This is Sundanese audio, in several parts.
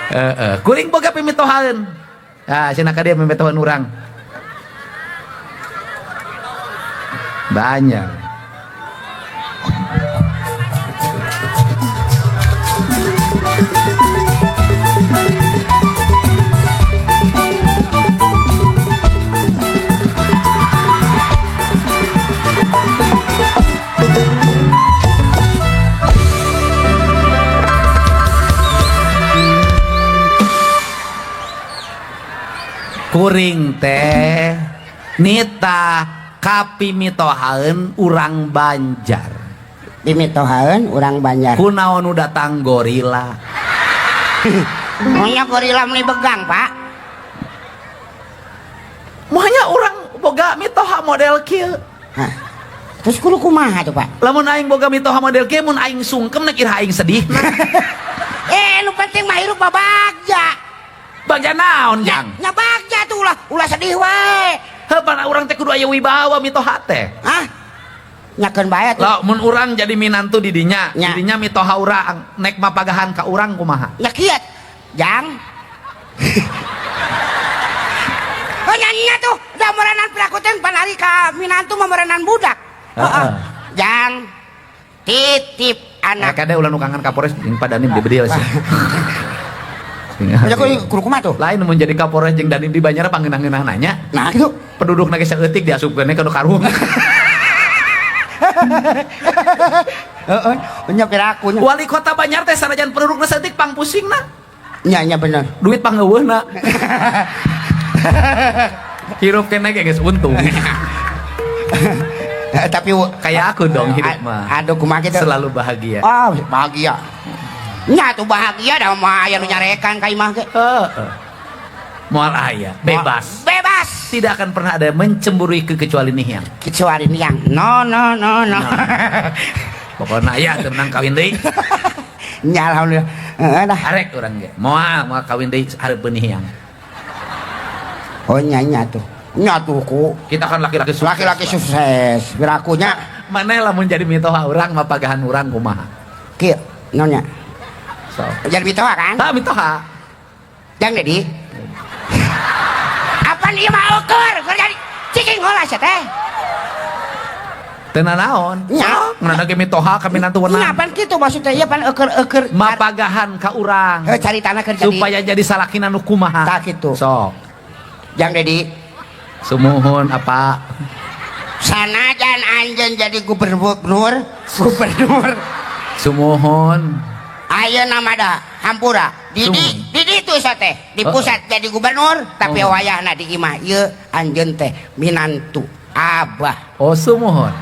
Heeh, kuring boga pimitohaeun. Ah, cenah ka dia pimitohan urang. Banyak. Kuring teh nita kapimitohaeun urang Banjar. Pimitohaeun urang Banjar. Kunaon nu datang gorila? Monya gorila meuni begang, Pak. Monya urang boga mitoha model kieu. Hah. Terus kudu kumaha tuh, Pak? Lamun aing boga mitoha model kieu mun aing sungkem nek iraha aing sedih. Nu penting mah hirup bagja. Bagja naon, Jang? Nya bagja tuh ulah sedih wae. Heuh, pan urang teh kudu aya wibawa mitoha teh. Hah? Nyakeun bae atuh. Lah mun urang jadi minantu di dinya, Nya. di dinya mitoha urang nek mapagahan ka urang kumaha? Nya kieu, Jang. Oh nya tuh, da meureunan piraku teh pan ari ka minantu mah meureunan budak. Heeh. Jang, titip anak. Kade ulah nu kangen Kapolres jeung Pak Danim di bedil sih. Ya kudu kumaha tuh? Lain mun jadi Kapolres jeung Danim di Banjar pangeunah-ngeunah nanya. Nah gitu. Penduduk ge saeutik diasupkeun ka nu karung. Heeh, nya piraku nya. Wali kota Banjar teh sanajan pendudukna saeutik pangpusingna. Nya nya bener. Duit pangeuweuhna. Hirup keneh ge geus untung. Tapi kayak aku dong hidup mah. Aduh kumaha kitu? Selalu bahagia. Ah, bahagia. Nya tuh bahagia dah mah aya nu nyarekan ka imah ge. Heeh. Moal aya, bebas. Bebas. Tidak akan pernah ada mencemburui kecuali nihyang. Kecuali nihyang. No no no no. Pokoknya aya teu menang kawin deui. Nya alhamdulillah. Heeh dah. Arek urang ge. Moal moal kawin deui hareupeun nihyang. Oh nya nya tuh. Nya tuh ku. Kita kan laki-laki sukses. Laki-laki sukses. Pirakunya maneh lamun jadi mitoha urang mapagahan urang kumaha? Kieu naonnya? So. Jadi mitoha kan? Tah mitoha. Jang Dedi. Apaan ieu mah ukur? Keur jadi cicing heula sia teh. Teu nanaon. Nya. Ngan ge mitoha ka minantu wenang. Nya pan kitu maksudnya ieu pan eueur-eueur mapagahan ka urang. Heuh caritana keur jadi supaya jadi salakina nu kumaha. Tah kitu. Sok. Jang Dedi. Sumuhun apa? Sanajan anjeun jadi gubernur, gubernur. Sumuhun. Ayeuna mah da hampura. Di ditu teh di pusat jadi gubernur, tapi wayahna di imah ieu anjeun teh minantu abah. Oh sumuhun.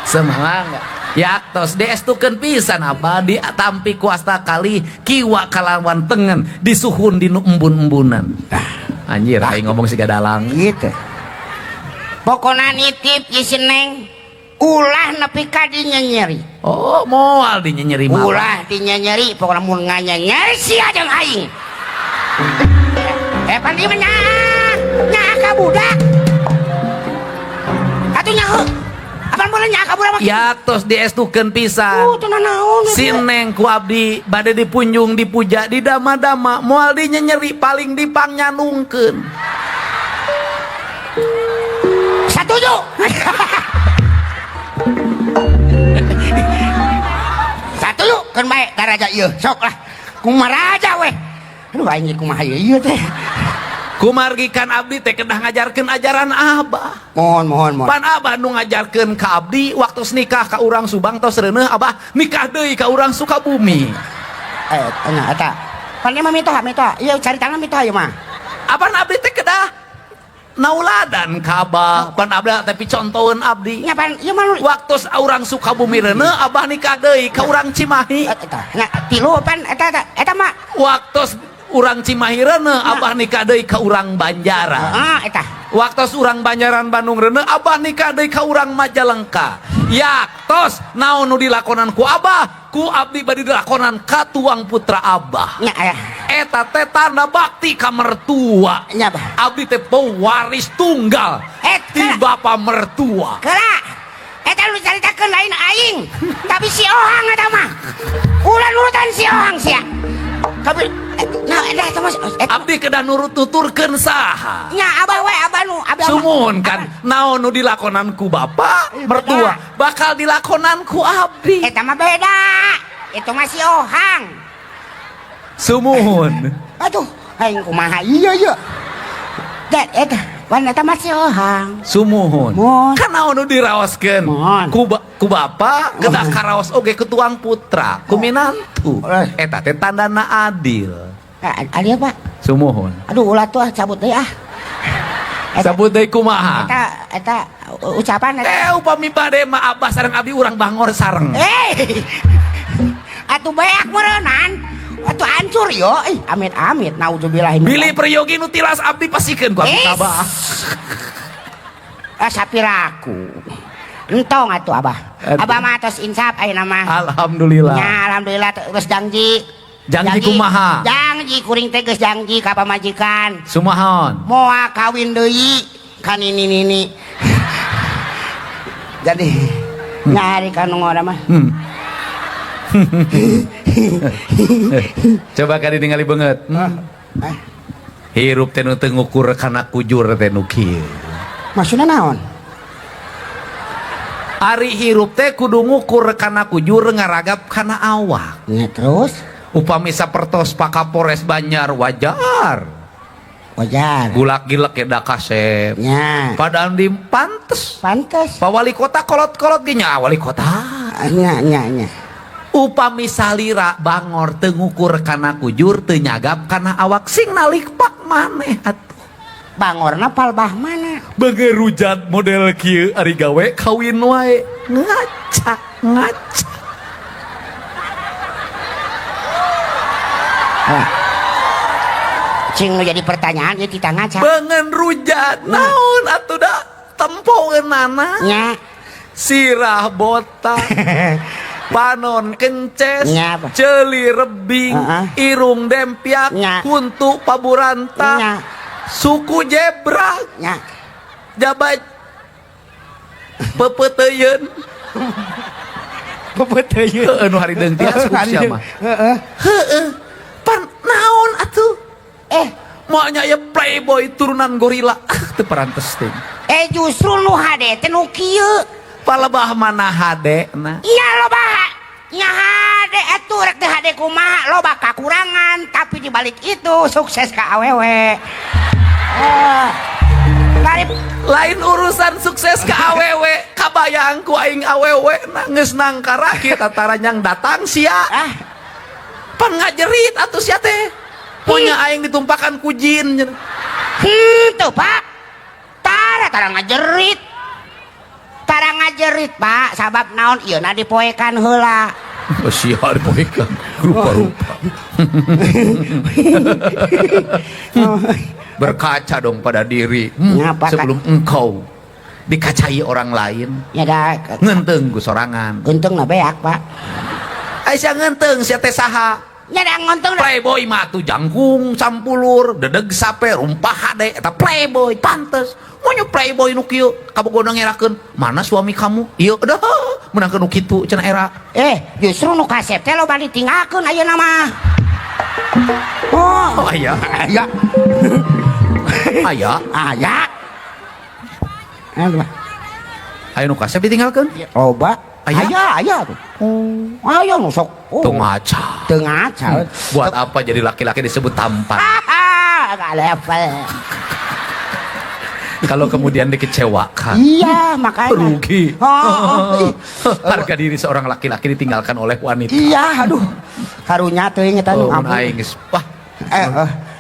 Semangat. Ya tos diestukeun pisan abah ditampi kuasta kali kiwa kalawan tengen disuhun dinu embun-embunan. Anjir aing ngomong siga dalang. Gitu. Pokona nitip ieu si Neng ulah nepi ka dinyenyeri. Oh, moal dinyenyeri mah. Ulah dinyenyeri, pokona mun nganyenyeri sia jeung aing. Pan ieu mah nyaah ka budak. Atuh nyaho. Apaan boleh nyaah ka budak mah? Ya tos diestukeun pisan. Oh, teu nanaon. Si Neng ku abdi bade dipunjung dipuja didama-dama moal dinyenyeri paling dipangnyandungkeun. Satuju. Satuju keun bae ka raja ieu. Sok lah. Kumaha raja weh. Aduh aing kumaha ieu teh. Kumargi kan abdi teh kedah ngajarkeun ajaran abah. Mohon mohon mohon. Pan abah nu ngajarkeun ka abdi waktu nikah ka urang Subang tos reuneuh abah nikah deui ka urang Sukabumi. Nya eta. Pan ieu mah mitoha mitoha. Ieu caritana mitoha ieu mah. Apan abdi teh kedah nauladan ka abah. Pan abdi teh picontoeun abdi. Nya pan ieu mah waktu urang Sukabumi reuneuh abah nikah deui ka urang Cimahi. Eta. Nya tilu pan eta eta eta mah waktu urang Cimahi reuneuh abah nikah deui ka urang Banjaran. Heeh eta. Waktu urang Banjaran Bandung reuneuh abah nikah deui ka urang Majalengka. Yaktos naon nu dilakonan ku abah, ku abdi bade dilakonan ka tuang putra abah. Nya aya. Eta teh tanda bakti ka mertua. Nya bah. Abdi teh pewaris tunggal ti bapa mertua. Keula. Eta nu caritakeun lain aing, tapi si Ohang eta mah. Ulah nurutan si Ohang sia. Tapi nah eta mah eta Abdi kedah nurut nuturkeun saha? Nya abah we, abah nu abah. Sumuhun kan, naon nu dilakonan ku bapak mertua bakal dilakonan ku abdi. Eta mah beda. Itu mah si Ohang. Sumuhun. Aduh, aing kumaha iya iya. Da eta, wan eta mah si Ohang. Sumuhun. Mun. Kan naon nu diraoskeun Mun. ku bapak kedah karaos oge ku tuang putra, ku minantu. Eh. Eta teh tandana adil. Ah, adil, Pak. Sumuhun. Aduh, ulah tuh ah, cabut deui ah. Eta, Sabut deui kumaha? eta eta ucapan eta. Eh, upami bade mah abah sareng abdi urang bangor sareng. Eh. Atuh beak meureunan. Atuh hancur yo. Ih, amit amit naudzubillah min. Bilih peryogi nu tilas abdi pasikeun ku abdi Eh. ka abah. Ah, sapiraku. Entong atuh abah. Aduh. Abah mah tos insaf ayeuna mah. Alhamdulillah. Nya alhamdulillah geus janji. Janji kumaha? Janji kuring teh geus janji ka pamajikan. Sumahon. Moal kawin deui ka nini-nini. Jadi nyari ka nu ngora mah. Coba kali ningali beungeut. Ah, Hirup teh nu teu ngukur kana kujur teh nu kieu. Maksudna naon? Ari hirup teh kudu ngukur kana kujur ngaragap kana awak. Nya terus Upami sapertos Pak Kapolres Banjar wajar. Wajar. Gulak gilek ya da kasep. Nya. Padahal di pantes. Pantes. Pak wali kota kolot-kolot ge nya wali kota. Nya nya nya. Upami salira bangor teu ngukur kana kujur teu nyagap kana awak sing nalik pak maneh atuh. Bangorna palbah mana? Begerujat model kieu ari gawe kawin wae ngaca ngaca. Ah. Cing nu jadi pertanyaan ieu kita ngaca. Beungeun rujat naon atuh da tempoeunana. Nya. Sirah botak, panon kences, Nya, apa? ceuli rebing, Heeh. irung dempiak, Nya. huntu paburanta, Nya. suku jebrak, Nya. jabat pepeteuyeun. Pepeteuyeun. Heeh, nu harideung tias sia mah. Heeh. Heeh. Pan naon atuh? Eh, Moalnya ya playboy turunan gorila. Ah, teu parantes teh. Justru nu hade teh nu kieu. Palebah mana hade na? Iya loba. Nya hade atuh rek teu hade kumaha, loba kakurangan, tapi dibalik itu sukses ka awewe. Eh, dari Lain urusan sukses ke awewe, kabayang ku aing awewe geus nangkaraki tataranyang datang sia. Ah, Pan ngajerit atuh sia teh. Punya aing ditumpakan ku jin. Henteu, Pak. Tara tara ngajerit. Tara ngajerit, Pak, sabab naon ieu na dipoekan heula. Oh, sia dipoekan. Rupa-rupa. Berkaca dong pada diri. Ngapa, Kak? Sebelum engkau dikacai orang lain. Ya da Ngenteng ku sorangan. Geunteng na beak, Pak. Ai sia ngenteng sia teh saha? Nya da ngonteng na. Playboy mah tuh jangkung sampulur dedeg sape rumpah hade eta playboy pantes. Monya playboy nu kieu kabogona ngerakeun mana suami kamu? Ieu dah meunangkeun nu kitu cenah era. Eh, justru nu kasep teh loba ditinggalkeun ayeuna mah. Oh, Oh aya. Aya. Aya. Aya. Aduh. Aya nu kasep ditinggalkeun? Loba. Aya? Aya, aya tuh. Oh. Aya nu sok. Oh. Teu ngaca. Teu ngaca. Buat apa jadi laki-laki disebut tampan? Ah, gak level. Kalau kemudian dikecewakan. Iya, makanya. Rugi. Oh, oh. Harga diri seorang laki-laki ditinggalkan oleh wanita. Iya, aduh. Karunya teuing eta nu Oh, mun ampun. aing geus wah.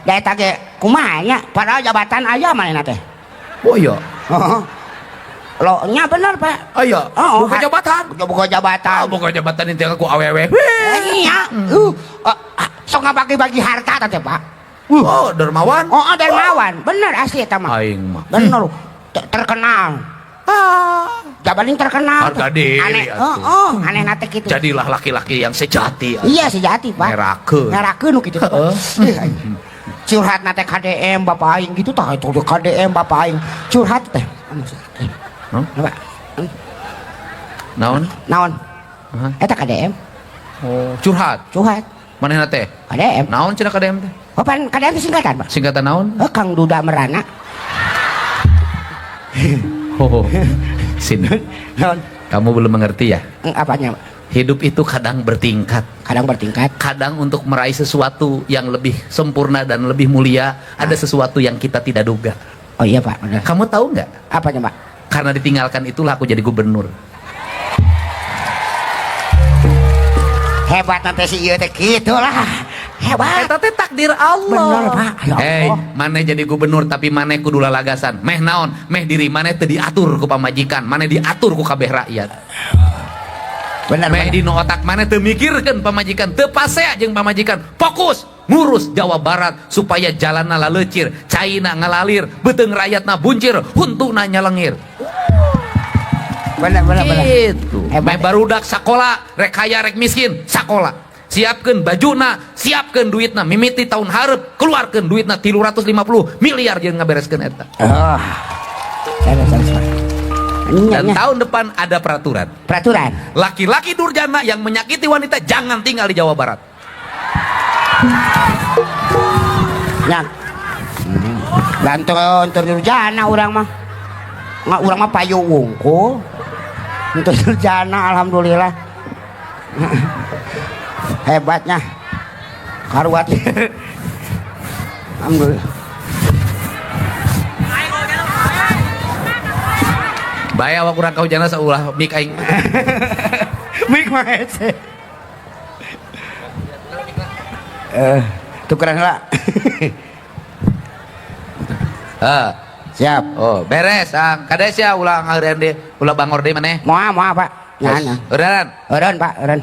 Da eta ge kumaha nya? Padahal jabatan aya manehna teh. Oh iya. Heeh. Lo nya bener, Pak. Aya. Oh, buka jabatan. Buka jabatan. Ah, buka jabatan itu ku awewe. Iya. Sok ngabagi-bagi harta teh, Pak. Oh, dermawan. Oh, dermawan. Bener asli eta mah. Aing mah. Bener. Terkenal. Ah. Jabanin terkenal. Harga diri Aneh. atuh. Oh, aneh nate kitu. Jadilah laki-laki yang sejati. Iya, sejati, Pak. Ngerakeun. Ngerakeun nu kitu, Pak. Heeh. Curhat nate KDM bapak aing gitu tah itu KDM bapak aing. Curhat teh. Huh? Apa? Naon? Naon? Hah? Eta KDM. Oh, curhat. Curhat. Manehna teh? KDM. Naon cenah KDM teh? Oh, pan KDM itu singkatan, Pak. Singkatan naon? Oh, Kang Duda Merana. Oh. Sini. Naon? Kamu belum mengerti ya? Apanya, Pak? Hidup itu kadang bertingkat. Kadang bertingkat. Kadang untuk meraih sesuatu yang lebih sempurna dan lebih mulia, ada sesuatu yang kita tidak duga. Oh iya, Pak, benar. Kamu tahu nggak? Apanya, Pak? Karena ditinggalkan itulah aku jadi gubernur. Hebat nanti si ieu teh kitu lah. Hebat. Eta teh takdir Allah. Bener, Pak. Ya Hei, Allah. maneh jadi gubernur tapi maneh kudu lalagasan. Meh naon? Meh diri maneh teu diatur ku pamajikan, maneh diatur ku kabeh rakyat. Bener, Meh bener. dina otak maneh teu mikirkeun pamajikan, teu pasea jeung pamajikan. Fokus ngurus Jawa Barat supaya jalanna laleucir, caina ngalalir, beuteung rakyatna buncir, huntuna nyalengir. Bener, bener, bener. Gitu. Hebat. Meh barudak sakola, rek kaya rek miskin, sakola. Siapkeun bajuna, siapkeun duitna, mimiti tahun hareup, keluarkeun duitna 350 miliar jeung ngabereskeun eta. Oh. Salah, salah, salah. Nya, Dan nya. tahun depan ada peraturan. Peraturan. Laki-laki durjana yang menyakiti wanita jangan tinggal di Jawa Barat. Nya. Bantu untuk durjana urang mah. Nggak, urang mah payu wungkul. Untuk durjana alhamdulillah. Hebatnya. Karuat. Alhamdulillah. Bae awak urang kahujana saulah mik aing. Mik mah hese. Tukeran heula. Heeh. Siap. Oh, beres, Ang. Kades ya ulah ngaheureun deui, ulah bangor deui maneh. Moal, moal, Pak. Nya, nya. Eureun. Eureun, Pak, eureun.